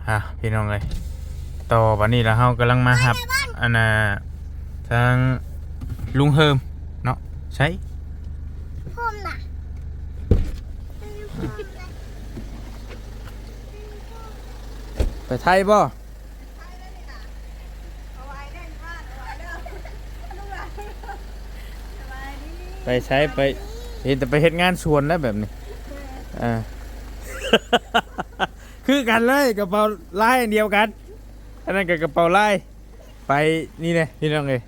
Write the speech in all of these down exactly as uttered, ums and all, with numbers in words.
อ่ะ พี่น้องเอ้ย ต่อบัดนี้แล้วเฮากำลังมารับ อันน่ะ ทางลุงเฮิมเนาะ ใช่ ไปไทยบ่ ไปไส ไป เห็นแต่ไปเฮ็ดงานสวนแล้วแบบนี้ อ่า คือกันเลย กระเป๋าลายอันเดียวกัน อันนั้นก็กระเป๋าลาย ไปนี่เลยพี่น้องเอ้ย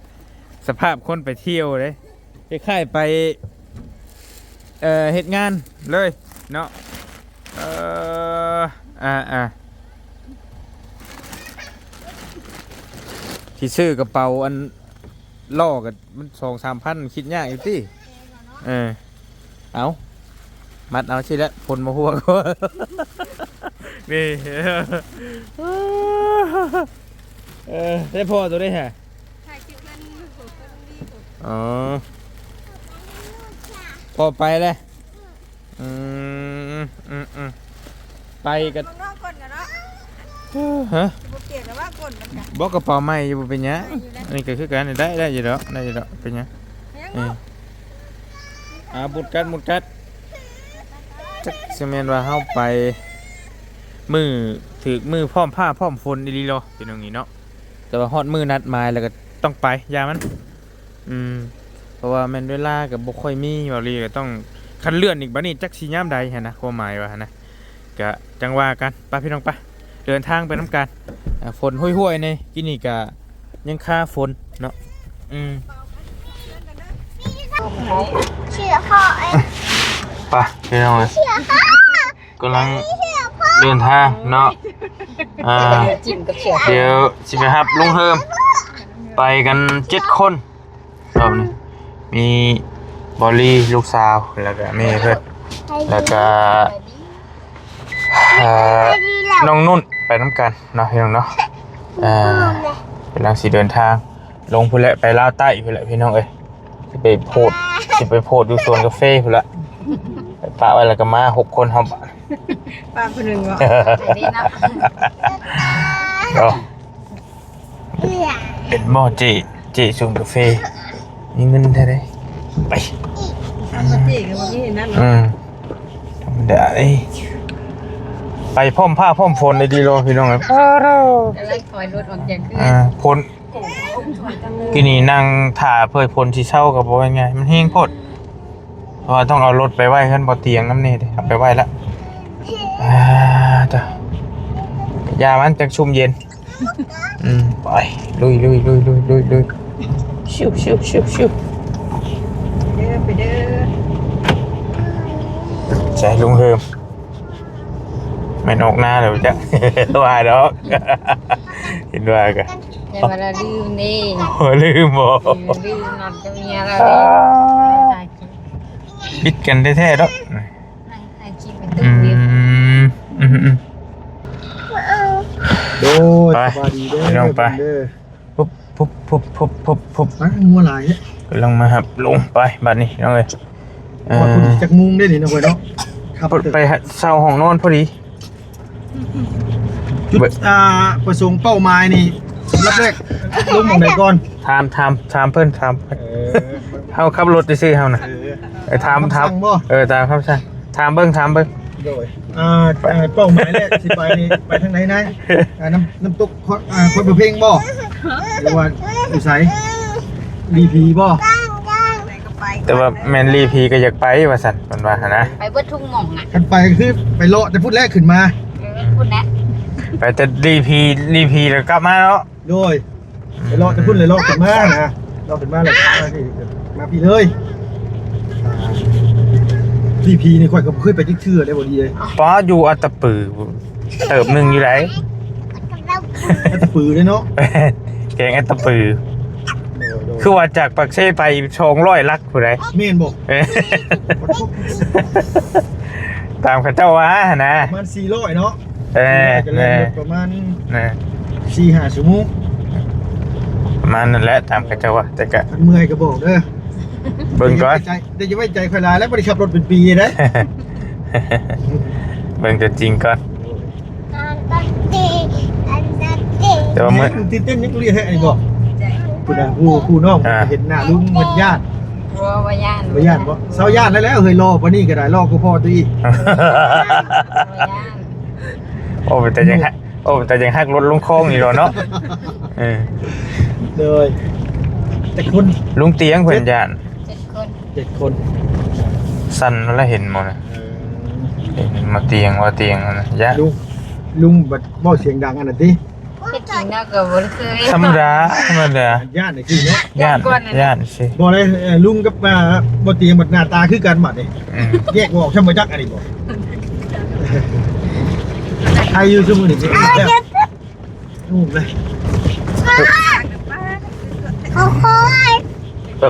สภาพคนไปเที่ยวเลย คล้ายๆไป เอ่อ เฮ็ดงานเลยเนาะ เออ อ่า อ่า ที่ซื้อกระเป๋าอันล่อกันมันสองสามพัน คิดยากอยู่ติ เออ เอา มัดเอาสิละ ฝนมาหัวก็ นี่ เออ ได้พอตัวได้ฮะ ถ่ายคลิปกันอยู่ผมก็ต้องรีบผม อ๋อ พอไปเลย อืม อืม อืม ไปกัน ข้างนอกก่อนกันเนาะ ฮะ บ่เปียกแต่ว่าก่อนมันกัน บอกกระเป๋าใหม่อยู่ บ่เป็นหยัง อยู่นะ อันนี้ก็คือกัน ได้ ได้อยู่ดอก ได้อยู่ดอก เป็นหยัง ยัง เออ ลูก อ่า บุดกัด บุดกัด จักสิแม่นว่าเฮาไป มื้อถืกมื้อพร้อมฟ้าพร้อมฝนอีหลีหรอ เป็นอย่างนี้เนาะ แต่ว่าฮอดมื้อนัดหมายแล้วก็ต้องไป อย่ามัน อืม เพราะว่าแม่นเวลาก็บ่ค่อยมี เว้าอีหลีก็ต้อง คันเลื่อนอีกบัดนี้จักสิยามใดหั้นนะ ความหมายว่าหั้นนะ ก็จั่งว่ากัน ไปพี่น้องไป เดินทางไปนำกัน อ่า ฝนห้วยๆ นี่ กินนี่ก็ยังคาฝนเนาะ อืม เชื่อพ่อเอ้ย ไปพี่น้องเอ้ย เชื่อพ่อ กำลังเดินทางเนาะ อ่า จิ้มกับเขียว เดี๋ยวสิไปรับลุงเฮิม ไปกันเจ็ดคน รอบนี้ มีบอลลี่ลูกสาว แล้วก็แม่เพิ่น แล้วก็ เอ่อ น้องนุ่นไปนำกันเนาะพี่น้องเนาะ อ่า กำลังสิเดินทาง ลงพุ้นแหละ ไปลาวใต้พุ้นแหละพี่น้องเอ้ย สิไปโพสต์ สิไปโพสต์อยู่สวนกาแฟพุ้นละ ไปปะไว้แล้วก็มาหกคนเฮาบาด ปะคนหนึ่งเหรอ นี่นะ เนาะ เป็นบ่เจ เจสวนกาแฟ มีเงินเท่าใด ไป เอามาเจ๊กับว่ามีนั่นเหรอ อืม ธรรมดาเอ้ย ไปพร้อมฟ้าพร้อมฝนเลยดีรอพี่น้องเอ้ย กำลังถอยรถออกจากเฮือน อ่า ฝน กินนี่นั่งถ่าเพื่อฝนสิเซาก็บ่ง่าย มันแฮงโพด เพราะว่าต้องเอารถไปไว้เฮือนบ่เตียงนำนี่เด้ เอาไปไว้ละ อ่า จ้ะ อย่ามันจักชุ่มเย็น อืม ไป ลุย ลุย ลุย ลุย ลุย ลุย ชิว ชิว ชิว ชิว เด้อ ไปเด้อ ใส่ลุงเฮิม แม่นออกหน้าแล้วจ้ะ ว่าดอก เห็นว่ากัน อย่ามาละลืมนี่ โอ้ ลืมบ่ ลืม ลืมนอนกับเมียแล้ว อ่า นี่ ถ่ายคลิป ผิดกันแท้ๆดอก ถ่ายคลิปไป อื ตู้เว็บ ม อืม อืม โดย ไป สบายดีเด้อ พี่น้องไป เด้อ ปุ๊บ ปุ๊บ ปุ๊บ ปุ๊บ ปุ๊บ ปุ๊บ ไป งัวหลายเนี่ย กำลังมาครับ ลงไป บัดนี้น้องเอ้ย เอ่อ ว่าคุณจักมุงได้นี่น้องเอ้ยเนาะ ครับ ไปเช่าห้องนอนพอดี จุด อ่า ประสงค์เป้าหมายนี่ ลำดับแรก ลงหม่องใดก่อน ถาม ถาม ถามเพิ่น ถาม เออ เฮาขับรถซื่อๆเฮาน่ะ เออ เออ ถาม ถาม คำสั่งบ่ เออ ตามคำสั่ง ถามเบิ่ง ถามเบิ่ง โดย อ่า เอ่อ เป้าหมายแรกสิไปนี่ ไปทางไหนนะ อ่า น้ำ น้ำตกคอน อ่า คอนประเพงบ่ หรือว่าอยู่ไส ดีพีบ่ แต่ว่าแม่นดีพีก็อยากไปว่าซั่น เพิ่นว่าหั้นนะ ไปเบิดทุกหม่องอะ คันไปก็คือไปเลาะแต่พุ้นแรกขึ้นมา ไปเบิดพุ้นแหละ ไปแต่ดีพี ดีพีแล้วกลับมาเนาะ โดย ไปเลาะแต่พุ้นเลยเลาะขึ้นมานะ เลาะขึ้นมาเลยมาที่ มาพีเลย อ่า ดีพีนี่ข้อยก็บ่เคยไปจักเทื่อเลย บ่ดีเลย ป๊า อยู่อัตตปือ เติบหนึ่งอยู่ไหน อัตตปือเลยเนาะ แกงอัตตปือ โดย โดย คือว่าจากปากเซไปสองร้อยลักพุ้นใด แม่นบ่ เอ้ย ตามเขาเจ้าว่าหั้นนะ ประมาณสี่ร้อยเนาะ เออ สี่ร้อยก็แล่นรถ เออ ประมาณ นะ สี่ห้าชั่วโมง ประมาณนั้นแหละ ตามเขาเจ้าว่า แต่ก็ คันเมื่อยก็บอกเด้อ เบิ่งก่อน อย่าไว้ใจ แต่อย่าไว้ใจข้อยหลายแล้ว บ่ได้ขับรถเป็นปีเด้ เบิ่งตัวจริงก่อน ตอนตอนตี แต่ว่ามื้อ ตื่นเต้นยังเรียกให้ไอ้บอก ใจ คุณนะผู้ผู้น้อง อ่า เห็นหน้าลุงมันย่าน กลัวว่าย่าน บ่ย่านบ่เซาย่านแล้วแหละเฮ้ย รอปานนี้ก็ได้ รอกูพอตัวอีก บ่ย่าน โอ้เป็นแต่ยังฮัก โอ้เป็นแต่ยังฮักรถลงคลองอยู่เนาะ เออ เลย แต่คน ลุงเตียงเพิ่นย่าน เจ็ดคน เจ็ดคน สั่นแล้วเห็นหมดนะ เออ เห็นมาเตียงว่าเตียงนะย่าน ลุง ลุงบัดเว้าเสียงดังอันนั้นติ เฮ็ดจริงเนาะก็บ่ได้เคย ธรรมดา ธรรมดา ย่านนี่คือเนาะ ย่าน ย่านก่อนนะ ย่านสิ บ่ได้ เอ่อ ลุงกับ อ่า บ่เตียงบัดหน้าตาคือกันบัดนี่ อืม แยกบ่ออกช่ำบ่จักอันนี้บ่ ใครอยู่ซุมื้อนี่ ลูกเลย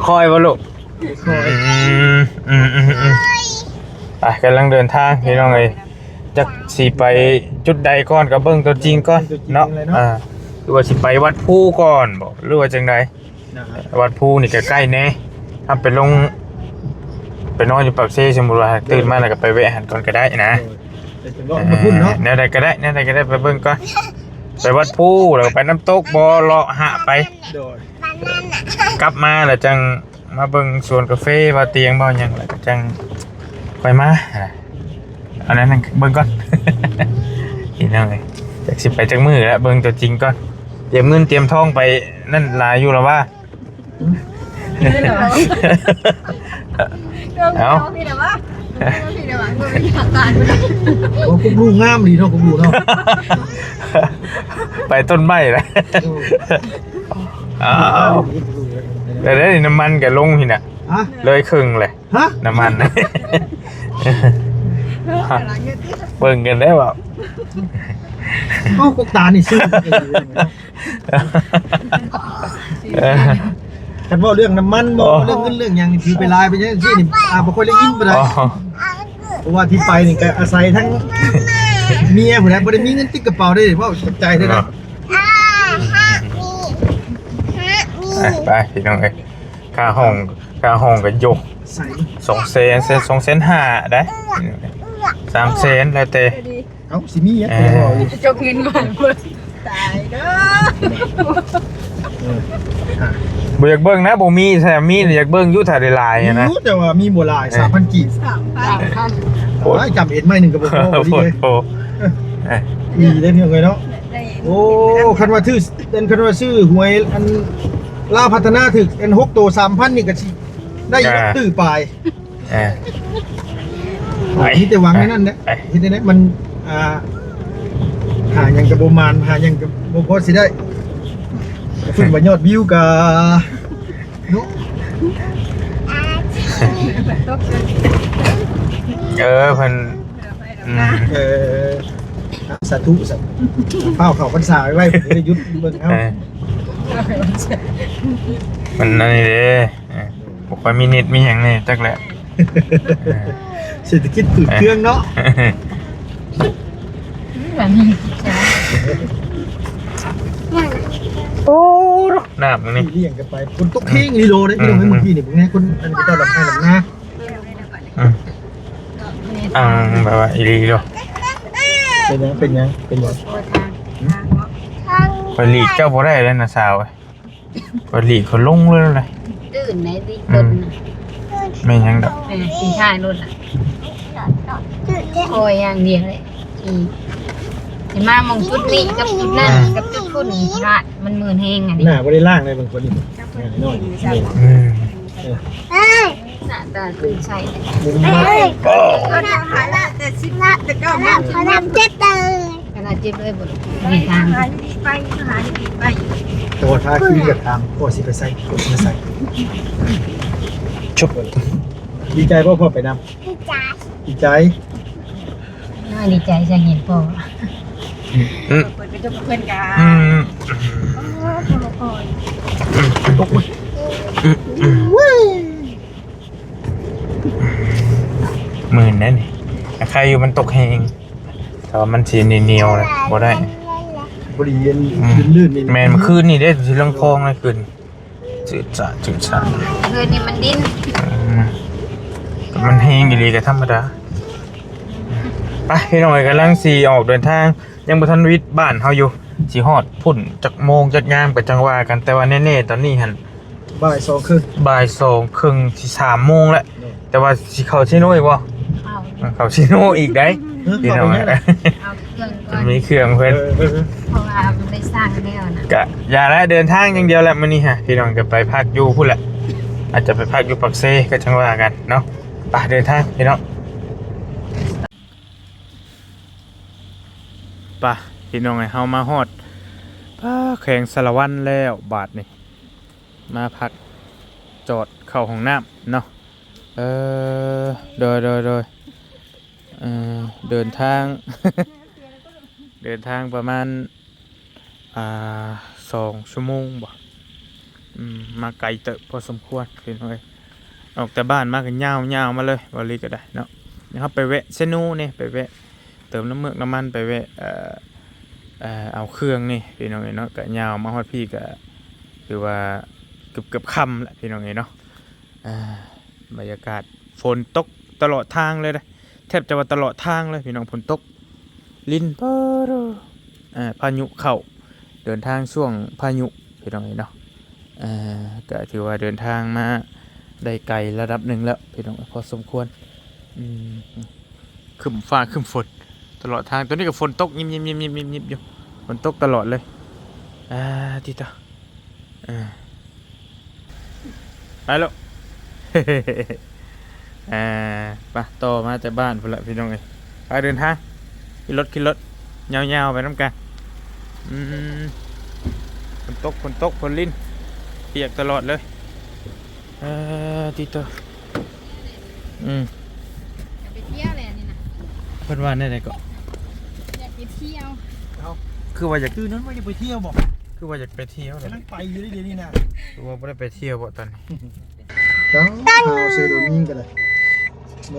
ค่อยๆบ่ลูก ค่อย อืม อืม อืม อืม ไป กำลังเดินทางพี่น้องเอ้ย จักสิไปจุดใดก่อนก็เบิ่งตัวจริงก่อนเนาะ เบิ่งตัวจริงเลยเนาะ อ่า หรือว่าสิไปวัดภูก่อนบ่ หรือว่าจังใด นะครับ วัดภูนี่ก็ใกล้แน่ ถ้าไปลง ไปนอนอยู่ปากเซ สมมุติว่าตื่นมาแล้วก็ไปแวะหั้นก่อนก็ได้นะ โดย แต่จะเลาะมาพุ่นเนาะ เออ แนวใดก็ได้ แนวใดก็ได้ ไปเบิ่งก่อน ไปวัดภู แล้วก็ไปน้ำตกบ่ เลาะหะไป โดย กลับมาแล้วจัง มาเบิ่งสวนกาแฟ ว่าเตียงบ่หยัง แล้วก็จังค่อยมา อันนั้นนั่นเบิ่งก่อน พี่น้องเอ้ย จักสิไปจักมื้อแล้ว เบิ่งตัวจริงก่อน เตรียมเงินเตรียมทองไปนั่นหลายอยู่แล้วว่า เอ้า พี่เดี๋ยวว่า พี่เดี๋ยวว่า พี่เดี๋ยวว่า พี่เดี๋ยวว่า โอ้ กุ๊กลูกงามดีเนาะ กุ๊กลูกเนาะ ไปต้นไม้นะ อ้าว เดี๋ยวนี้น้ำมันก็ลงพี่น่ะ ฮะ เลยครึ่งเลย ฮะ น้ำมัน เบิ่งกันได้บ่ เอ้า กุ๊กตานี่ซื้อ เออ คันเว้าเรื่องน้ำมันบ่ อ๋อ เรื่องเงินเรื่องหยังนี่ถือไปหลายไปจังซี่นี่ อ่า บ่ค่อยได้ยินปานใด อ๋อ เพราะว่าที่ไปนี่ก็อาศัยทั้งเมียพู้นแหละ บ่ได้มีเงินติดกระเป๋าเด้ เว้าจากใจเด้อนะ เนาะ ไป ไปพี่น้องเอ้ย ค่าห้อง ค่าห้องก็ยก ใส่ สองแสน แสน สองแสนห้าได้ สามแสน แล้วแต่ เอ้า สิมีหยัง เออ ไปเว้าอยู่ จกเงินก่อน ตายเด้อ เออ อ่ะ บ่อยากเบิ่งนะ บ่มี ถ้ามีน่ะอยากเบิ่งอยู่ ถ้าได้หลายอะนะ รู้แต่ว่ามีบ่หลาย เออ สามพัน กีบ สามพัน โอ้ย จำเอ็ดไม้หนึ่งก็บ่พอดีเลย โอ้โห เออ มีได้เพียงเลยเนาะ ได้ โอ้ คันว่าถือ คันว่าซื้อหวยอันลาวพัฒนาถืกอันหกตัว สามพัน นี่ก็สิได้อยู่ อ่า ตื้อปลาย เออ มีแต่หวังในนั้นแหละ ไป เฮ็ดได้มัน อ่า หาหยังก็บ่หมาน หาหยังก็บ่พอสิได้ เพิ่นว่ายอดวิวก็เนาะ เออ เพิ่น อืม เออ สาธุ สาธุ ฟ้าวเข้าพรรษาไว้ ไว้ บ่ได้หยุดเบิ่งเอา เออ มันนั่นนี่เด้ เออ บ่ค่อยมีเน็ตมีหยังนี่จักแหละ เศรษฐกิจฝืดเคืองเนาะ โอ้ น้ำนี่ เลี้ยงกันไป ฝนตกแฮงอีหลีโลเด้ พี่น้อง อืม เมื่อกี้นี่ พวกนี้คน อันนี้ก็เจ้าลำไส้ลำนา อืม อ่างแบบว่าอีหลีโล เป็นหยัง เป็นหยัง เป็นหยัง ข้อยหลีกเจ้าบ่ได้แล้วนะสาว ข้อยหลีกเขาลงเลยนะ ตื่นไหนสิ อืม คนน่ะ แม่นหยังดอก แม่นสิถ่ายรถล่ะ คอยอย่างเดียวเลย อี สิมาหม่องจุดนี้กับจุดนั้น อืม กับจุดพุ่น พลาด มันหมื่นแฮงอันนี้ หน้าบ่ได้ล้างเลยบางคนนี่ หน้าน้อย อืม เออ หน้าตาตื่นใส่ มุมมาก แต่สิบละแต่ก็มา ขนาดเจ็บเลย ขนาดเจ็บเลยบ่ มีทาง หาดีๆไป หาดีๆไป โอ้ ถ้าขี้เกียจทำ โอ้ สิไปใส่ โอ้ สิไปใส่ ชุบ ดีใจบ่พ่อไปนำ ดีใจ ดีใจ น่าดีใจจะเห็นพ่อ อืม เปิดกระจกเพื่อนกัน อืม โอ้ พ่อก่อน อืม อืม อืม หมื่นนั่นนี่ ใครอยู่มันตกแฮง แต่ว่ามันสิเหนียวๆเลย บ่ได้ บ่ได้เย็น อืม ลื่นๆนี่ แม่น เมื่อคืนนี่เด้ สิลงคลองเลยคืน จืดจ้า จืดจ้า เฮือนนี่มันดิ้น อืม มันแฮงอีหลีก็ธรรมดา ไป พี่น้องเอ้ย กำลังสิออกเดินทาง ยังบ่ทันวิดบ้านเฮาอยู่ สิฮอดพุ้นจักโมงจักยามก็จั่งว่ากัน แต่ว่าแน่ๆตอนนี้หั่น บ่ายสองครึ่ง บ่ายสองครึ่งสิสามโมงแล้ว โดย แต่ว่าสิเข้าเซโนอีกบ่ เข้า เข้าเซโนอีกได้ เออ พี่น้อง เข้าไปเนี่ยนะ เอาเครื่องก่อน มีเครื่องเพิ่น เออ เออ เออ เพราะว่ามันได้สร้างแล้วนะ กะอย่าละ เดินทางอย่างเดียวแหละมื้อนี้ฮะ พี่น้องก็ไปพักอยู่พุ้นแหละ อาจจะไปพักอยู่ปากเซก็จั่งว่ากันเนาะ ไปเดินทางพี่น้อง ไปพี่น้องเอ้ย เฮามาฮอด ปา แขวงสารวัตรแล้วบาดนี้ มาพักจอดเข้าห้องน้ำเนาะ เออ โดย โดย โดย เออ เดินทาง เดินทางประมาณ อ่า สองชั่วโมงบ่ อืม มาไกลเติบพอสมควรพี่น้องเอ้ย ออกแต่บ้านมาก็ยาวๆมาเลย บ่าวลีก็ได้เนาะ เดี๋ยวเฮาไปแวะเซโนนี่ ไปแวะเติมน้ำเมือกน้ำมัน ไปแวะ เอ่อ เอ่อ เอาเครื่องนี่พี่น้องเอ้ยเนาะ ก็ยาวมาฮอดพี้ก็ถือว่าเกือบๆค่ำแล้วพี่น้องเอ้ยเนาะ อ่า บรรยากาศฝนตกตลอดทางเลยนะ แทบจะว่าตลอดทางเลยพี่น้อง ฝนตก ลินเปอร์ อ่า พายุเข้า เดินทางช่วงพายุพี่น้องเอ้ยเนาะ อ่า ก็ถือว่าเดินทางมาได้ไกลระดับหนึ่งแล้วพี่น้อง พอสมควร อืม ครึ้มฟ้าครึ้มฝนตลอดทาง ตอนนี้ก็ฝนตกยิบๆๆๆๆอยู่ ฝนตกตลอดเลย อ่า ติดต่อ อ่า ไปแล้ว อ่า ไปต่อมาแต่บ้านพุ้นละพี่น้องเอ้ย ไปเดินทาง ขี่รถ ขี่รถ ยาวๆไปนำกัน อืม ฝนตก ฝนตก ฝนลิน เปียกตลอดเลย เออ ติดต่อ อืม อยากไปเที่ยวเลยอันนี้นะ เพิ่นว่าแนวใดก็ อยากไปเที่ยว เอ้า คือว่าอยาก ตื่นนั้นว่าอยากไปเที่ยวบ่ คือว่าอยากไปเที่ยวเลย กำลังไปอยู่เดี๋ยวนี้นะ คือว่าบ่ได้ไปเที่ยวบ่ตอนนี้ เอ้า เอาเสือโดนยิงกันเลย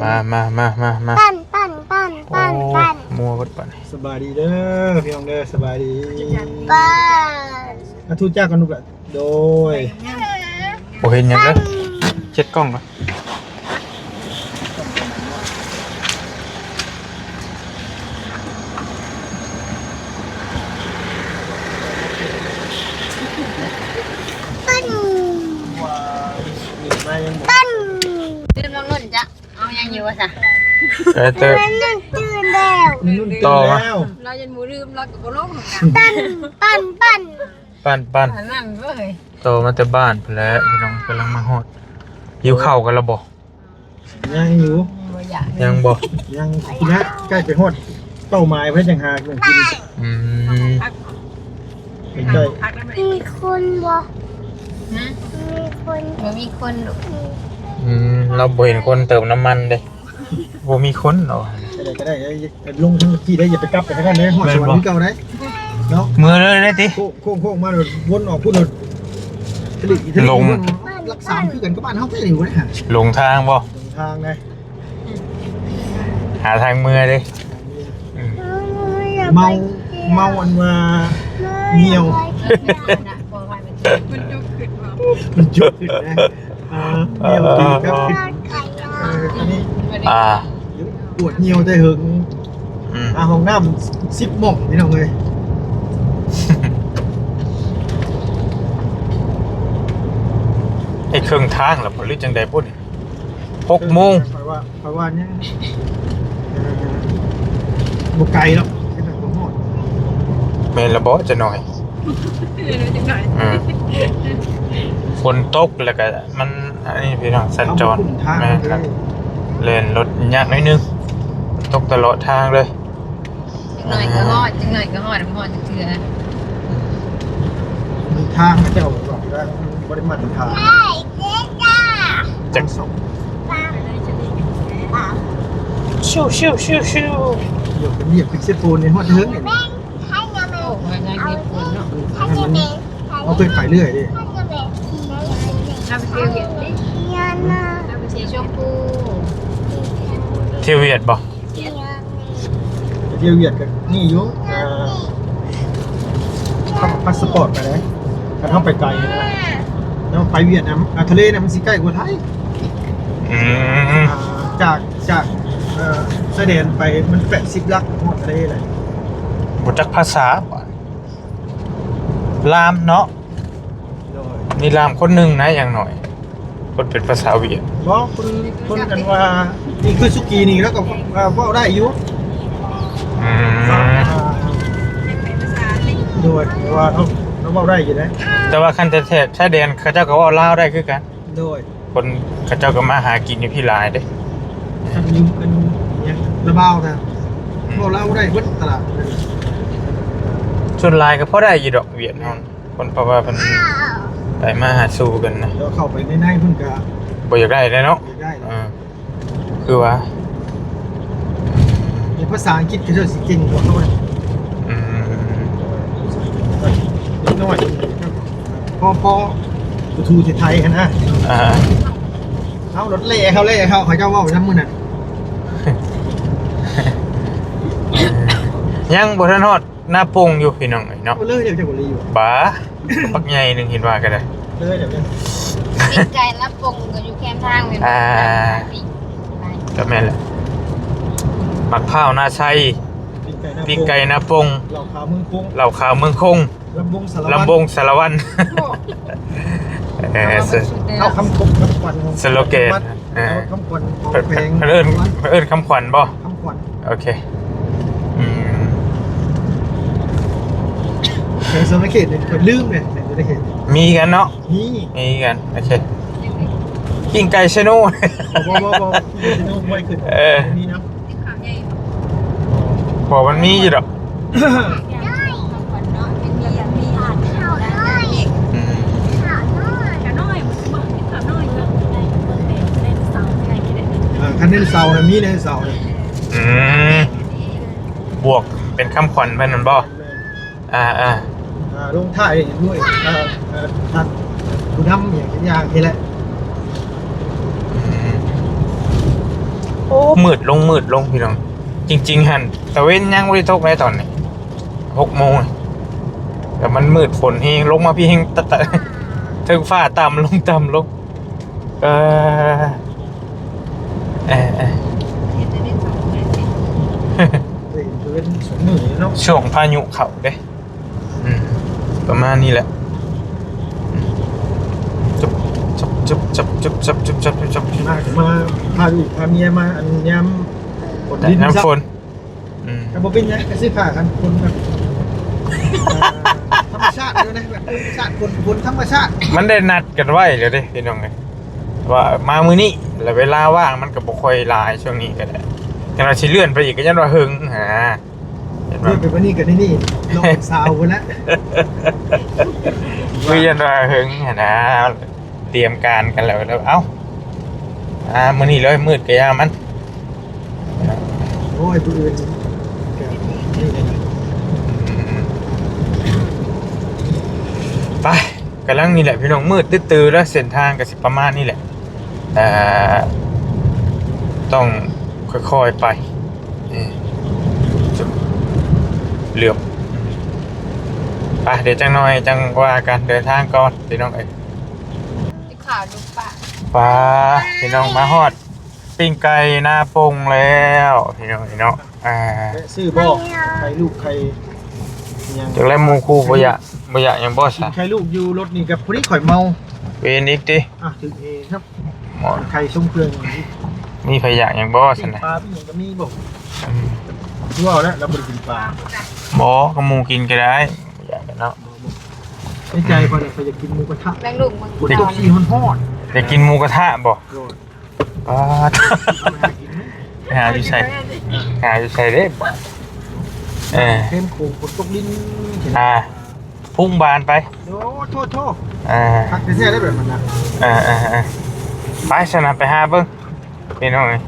มา มา มา มา มา ปั่น ปั่น ปั่น ปั่น โอ้ ปั่น มัวเบิดปั่น สบายดีเด้อ พี่น้องเด้อ สบายดี ปั่น อ่ะ ทูตจ้ากันลูกหละ โดย บ่เห็นหยังเลย เช็ดกล้องก่อน ปั่น ปั่น ดื่มน้ำนุ่นจ้ะ เอายังอยู่วะจ้ะ เออ เติม ปั่น ปั่น ปั่น ปั่น ปั่น ปั่น ปั่น ปั่น ปั่น ปั่น ต่อมาแต่บ้านพุ้นแหละพี่น้อง กำลังมาฮอด หิวข้าวกันแล้วบ่ ยังอยู่ บ่อยาก ยังบ่ ยังนะ ใกล้ไปฮอดเป้าหมายเพิ่นจั่งหาเรื่องกิน อืม ใกล้ มีคนบ่ หืม มีคน บ่มีคนลูก อืม เราบ่เห็นคนเติมน้ำมันเด้ บ่มีคนเนาะ จะได้ก็ได้ เอ้ย ลงทางที่ได้ อย่าไปกลับไปทางนั้นเด้ ฮอดสวรรค์คือเก่าได้ เนาะ เมือเลยได้ติ โค้ง โค้ง โค้งมาเลย วนออกพุ้นเลย หลีกอีกที ลง หลักสามคือกันกับบ้านเฮาแท้นี่บ่ได้หา ลงทางบ่ ลงทางได้ หาทางเมือเด้ อืม เมา เมาอันว่าเหี่ยว มันจุกขึ้นบ่ มันจุกขึ้นนะ อ่า เหี่ยวดีครับ เออ อันนี้ อ่า ปวดเหี่ยวแต่เหิง อืม อ่า ห้องน้ำสิบหม่องพี่น้องเอ้ย ไอ้เครื่องทางล่ะบ่ หรือจั่งใดบุ้น หกโมง เพราะว่า เพราะว่ายัง เอ่อ บ่ไกลหรอก แค่นั้นก็ฮอด แม่นละบ่จะหน่อย เดี๋ยวจักหน่อย อืม ฝนตกแล้วก็มัน อันนี้พี่น้องสัญจร เขาบ่คุ้นทาง แม่นครับ เลย เล่นรถยากหน่อยนึง ตกตลอดทางเลย จักหน่อยก็ฮอด จักหน่อยก็ฮอด บ่ฮอดจักเทื่อ มันทางเจ้าบอกว่ามันบ่ได้มาตรฐาน จัก สอง ชิวชิวชิวชิว เดี๋ยวเป็นเหยียบเป็นเส้นปูนในฮอดเทิงเนี่ย โอ้ย งานเก็บคนเนาะ มัน เอาไปไปเรื่อยดิ เอาไปเที่ยวเวียดดิ เอาไปเที่ยวชมพู เที่ยวเวียดบ่ ไปเที่ยวเวียดกันนี่อยู่ เอ่อ เขาเอาพาสปอร์ตไปเลย ถ้าเขาไปไกลนะ แล้วไปเวียดนาม อ่ะ ทะเลนะมันสิใกล้กว่าไทย อืม อ่า จาก จาก เอ่อ ชายแดนไปมันแปดสิบหลักฮอดทะเลเลย บ่จักภาษาบ่ ลามเนาะ โดย มีลามคนหนึ่งนะ อย่างน้อย คนเป็นภาษาเวียด บอกคน คนกันว่า นี่คือสุกี้นี่ แล้วก็ เอ่อ เว้าได้อยู่ อืม อ่า โดย แต่ว่าเรา เราเว้าได้อยู่นะ แต่ว่าคันแถบชายแดนเขาเจ้าก็เว้าลาวได้คือกัน โดย คนเขาเจ้าก็มาหากินอยู่พี้หลายเด้ คันอยู่เป็นเนี่ย ระบาวนะ อืม เว้าลาวได้เบิดตลาด ส่วนหลายก็พอได้อยู่ดอกเวียดเฮา คนเพราะว่าเพิ่นไปมาหาสู่กันนะ เดี๋ยวเข้าไปในในเพิ่นก็ บ่อยากได้เลยเนาะ อยากได้ เออ คือว่า ในภาษาอังกฤษเขาเจ้าสิเก่งกว่าเขานะ อืม นิดหน่อย พอ พอ ประตูไทยๆ หั้นนะ อ่า เอารถเล่เขาเล่เขา เขาเจ้าเว้าไปทั้งมื้อนั้น ยังบ่ทันฮอดนาปงอยู่พี่น้องเอ้ยเนาะ เอาเลยเดี๋ยวจะบ่เลยอยู่ บ้า บักใหญ่หนึ่งเห็นว่าก็ได้ เลยเดี๋ยวเนี่ย ปิ้งไก่นาปงก็อยู่แคมทางเลย อ่า ปิ้งไป ก็แม่นแหละ หมากพร้าวนาไซ ปิ้งไก่นาปง ปิ้งไก่นาปง เหล้าขาวเมืองคง เหล้าขาวเมืองคง ลำวงสารวัตร ลำวงสารวัตร โอ้ เออ เอาคำคมคำขวัญของ สโลแกน เออ เอาคำขวัญของแขวง เพิ่นเอิ้น เพิ่นเอิ้นคำขวัญบ่ คำขวัญ โอเค อืม แขวงสวรรณเขตเนี่ย เพิ่นลืมเนี่ย แขวงสวรรณเขต มีกันเนาะ มี มีกัน โอเค ปิ้งไก่ชะโน่ บ่ บ่ บ่ ปิ้งไก่ชะโน่บ่ให้ขึ้น เออ มีนะ บอกมันมีอยู่ดอก อืม อ่า คันไดโนเสาร์น่ะมีไดโนเสาร์น่ะ อืม บวกเป็นคำขวัญไปนั่นบ่ อ่า อ่า อ่า ลงท้ายด้วย อ่า อ่า ท่านผู้นำอย่างอย่างนี้แหละ อืม โอ้ มืดลง มืดลงพี่น้อง จริงๆ หั่น ตะเว็นยังบ่ได้ตกเลยตอนนี้ หกโมง แต่มันมืด ฝนแฮง ลงมาพี้แฮง ตะ ตะ เทิงฟ้าต่ำลง ต่ำลง เออ เออ เออ เห็นแต่เล่นสองคนเลยสิ เฮ้ย ตะเว็นสองมื้อเนาะ ช่วงพายุเข้าเด้ อืม ประมาณนี้แหละ อืม จุบ จุบ มา มาพาลูกพาเมียมา อันยามฝน แต่ ดิน น้ำฝน อืม แต่บ่เป็นหยัง ก็ซื้อผ้ากันฝนแบบ อ่า ธรรมชาติเลยนะ แบบธรรมชาติ ฝน ฝนธรรมชาติ มันได้นัดกันไว้แล้วเด้พี่น้องเอ้ย ว่ามามื้อนี้ แล้วเวลาว่างมันก็บ่ค่อยหลายช่วงนี้ก็ได้ แต่ว่าสิเลื่อนไปอีกก็ย้อนว่าเฮิงหา เห็นปะ เลื่อนไปวันนี้กับนี่นี่ ลองสาวคนละ คือย้อนว่าเฮิงหั้นนะ เตรียมการกันแล้ว แล้ว เอ้า อ่า มื้อนี้เลย มืดก็ย่ามัน โอ้ย ผู้อื่น อืม ไป กำลังนี่แหละพี่น้อง มืดตื้อๆ แล้ว เส้นทางก็สิประมาณนี้แหละ เอ่อ ต้องค่อยๆ ไป นี่ จุดเหลือบ ไป เดี๋ยวจังหน่อยจังว่ากัน เดินทางก่อนพี่น้องเอ้ย ข่าวดูปะ ไป พี่น้องมาฮอด ปิ้งไก่นาปงแล้ว พี่น้องเอ้ยเนาะ อ่า แวะซื้อบ่ ไข่ลูกไข่หยัง จากแล้วหมู่คู่บ่อยาก บ่อยากหยังบ่ กิน ซะ ไข่ลูกอยู่รถนี่กับผู้นี้ข่อยเมา เวรอีกติ อ่ะ ถือเองครับ หมอ ไข่ทรงเครื่อง มีไผอยากหยังบ่ ปิ้ง ซั่นนะ ปลาปิ้งหยังก็มีบ่ อืม คือว่าแล้วเราบ่ได้กินปลา บ่ ก็หมู่กินก็ได้ บ่อยากเนาะ ในใจข่อยน่ะข่อยอยากกินหมูกระทะ แมงลุมมึง บ่ได้ ขี้ฮ้อนๆ อยากกินหมูกระทะบ่ โดย อ่า ไปหาอยู่ไส หาอยู่ไสเด้ เออ เข้มข้นฝนตกลิ้น อ่า พุ่งบานไป โอ้ โทษ โทษ อ่า คักแท้ๆ ได้แบบนั้นนะ อ่า อ่า อ่า ไปซะนะ ไปหาเบิ่ง พี่น้องเอ้ย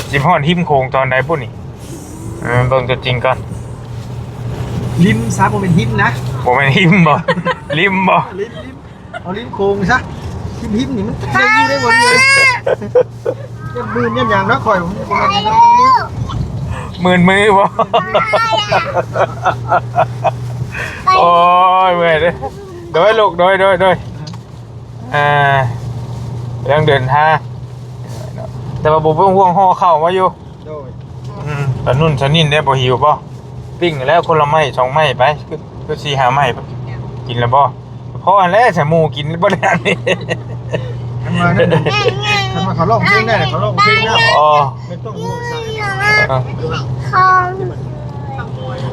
สิฮอดริมโขงตอนใดบุ้นนี่ เออ เบิ่งตัวจริงก่อน ริมซะ บ่แม่นหิมนะ บ่แม่นหิมบ่ ริมบ่ ริม ริม เอาริมโขงซะ ริม ริมนี่มันจะอยู่ได้บ่เนี่ย จะมื่นยันอย่างนะข่อย ผมจะบ่แม่นนะ มื่นมือบ่ โอ้ย เมื่อยเด้อ โดยลูก โดย โดย โดย อ่า เรื่องเดินทาง แต่ว่าบ่เป็นห่วงห่อข้าวมาอยู่ โดย อืม ตอนนุ่นตอนนี้ได้บ่หิวบ่ ปิ้งแล้วคนละไม้สองไม้ไป คือ คือสี่ห้าไม้ไป กินแล้วบ่ พอแล้วใส่หมูกินบ่ได้นี่ คันว่านั่นคันว่าเขาร้องเพลงได้เขาร้องเพลงได้ อ๋อ ไม่ต้องห่วงสาย เออ ของ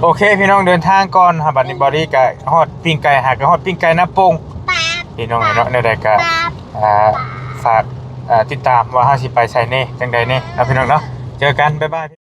โอเค พี่น้องเดินทางก่อนฮะ บัดนี้บอดี้ก็ฮอดปิ้งไก่หากะฮอดปิ้งไก่น้ำปง ปลา พี่น้องเนาะในใดก็ ปลา อ่าฝากอ่าติดตามว่าเฮาสิไปใส่เน่จังใดเน่เนาะพี่น้องเนาะ เจอกัน บ๊ายบาย